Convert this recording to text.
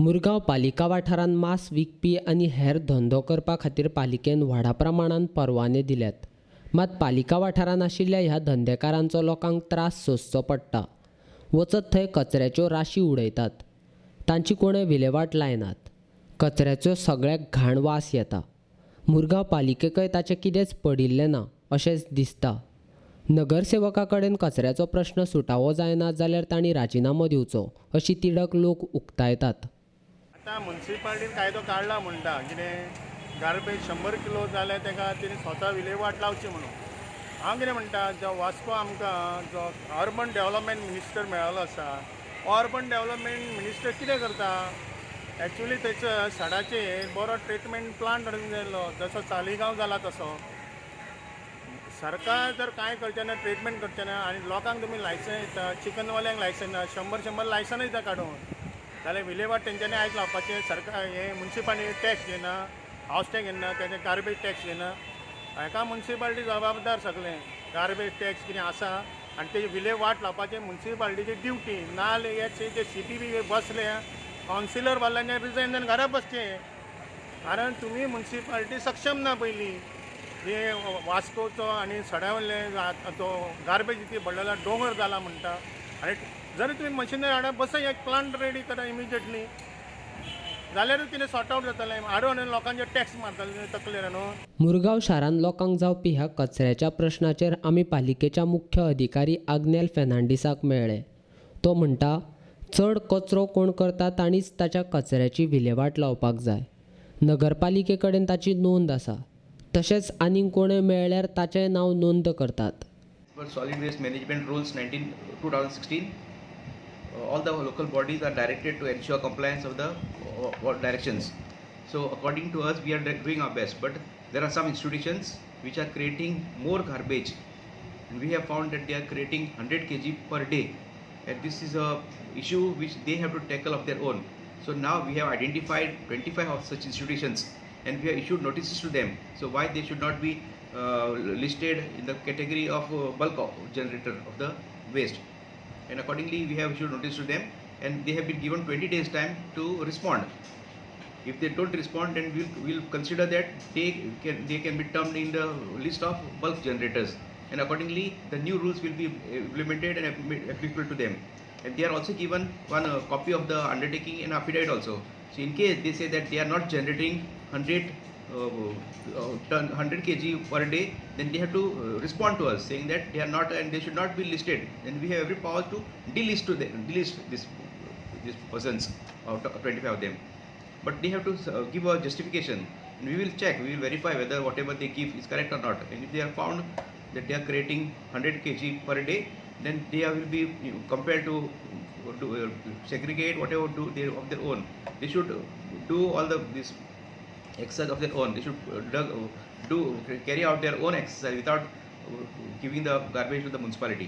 मुरगांव पालिका वाठारांत मांस विकपी आनी हेर धंदो करपा खातीर पालिकेन व्हडा प्रमाणान परवाने दिल्यात. मात पालिका वाठारांत आशिल्ल्या ह्या धंदेकारांचो लोकांक त्रास सोंसचो पडटा. वचत थंय कचऱ्याच्यो राशी उडयतात. तांची कोणें विलेवाट लायनात. कचऱ्याचो सगळ्याक घाण वास येता. मुरगांव पालिकेकय ताचें कितेंच पडिल्लें ना अशेंच दिसता. नगरसेवका कडेन कचऱ्याचो प्रश्न सुटावो जायना जाल्यार तांणी राजिनामो दिवचो अशी तिडक लोक उक्तायतात. आतां मुन्सिपालिटीन कायदो काडला म्हणटा कितें गार्बेज 100 किलो जाल्यार ताका तिणें स्वता विलेवाट लावची म्हणून. हांव कितें म्हणटा, जो वास्को आमकां जो अर्बन डेवलपमेंट मिनिस्टर मेळ्ळो आसा, अर्बन डेवलपमेंट मिनिस्टर कितें करता एक्चुली थंयसर सडाचेर बरो ट्रिटमेंट प्लांट हाडूंक जाय आसलो, जसो सालिगांव जाला तसो. सरकार जर कांय करचें ना, ट्रिटमेंट करचें ना आनी लोकांक तुमी लायसन्स दिता, चिकनवाल्यांक लायसन्स ना, 100-100 लायसनां दिता काडून, जाल्यार विलेवाट तेंच्यांनी आयज लावपाचें. सरकार हें मुन्सिपालिटी टॅक्स घेना, हावस टॅक्स घेना, तेजें गार्बेज टॅक्स घेना. हाका मुन्सिपालिटी जबाबदार सगळें गार्बेज टॅक्स कितें आसा आनी तेजी विलेवाट लावपाचें मुन्सिपालिटीची ड्युटी. ना जाल्यार हे जे सिटी बी बसले कावन्सिलर वाल्यांनी रिजायन जावन घरा बसचें, कारण तुमी मुन्सिपालिटी सक्षम ना. पयलीं जे वास्कोचो आनी सड्या वयले तो गार्बेज इतली पडलेलो दोंगर जाला म्हणटा, आनी जरी तुमी मशिनरी हाडा बसय एक प्लांट रेडी करा इमिजिएटली, जाल्यारूय कितें सॉर्ट आवट जातलें. हाडून लोकांचे टॅक्स मारतले तकलेर न्हू. मुरगांव शारांत लोकांक जावपी ह्या कचऱ्याच्या प्रश्नाचेर आमी पालिकेच्या मुख्य अधिकारी आग्नेल फेर्नांडीसाक मेळ्ळे. तो म्हणटा, चड कचरो कोण करता तांणीच ताच्या कचऱ्याची विलेवाट लावपाक जाय. नगरपालिके कडेन ताची नोंद आसा. तशेंच आनीक कोणें मेळ्ळ्यार ताचें नांव नोंद करतात. Solid Waste Management Rules 2016, all the local bodies are directed to ensure compliance of the directions. So according to us, we are doing our best, but there are some institutions which are creating more garbage, and we have found that they are creating 100 kg per day, and this is a issue which they have to tackle of their own. So now we have identified 25 of such institutions, and we have issued notices to them. So why they should not be listed in the category of bulk generator of the waste, and accordingly we have issued notice to them, and they have been given 20 days time to respond. If they don't respond, then we'll consider that they can be termed in the list of bulk generators, and accordingly the new rules will be implemented and applicable to them. And they are also given one copy of the undertaking and affidavit also. So in case they say that they are not generating 100 kg per day, then they have to respond to us saying that they are not and they should not be listed. Then we have every power to delist to them, delist this persons out of 25 of them. But they have to give a justification, and we will check, we will verify whether whatever they give is correct or not. And if they are found that they are creating 100 kg per day, then they will be compelled to segregate whatever do they of their own. They should do all the this exercise of their own. They should do carry out their own exercise without giving the garbage to the municipality.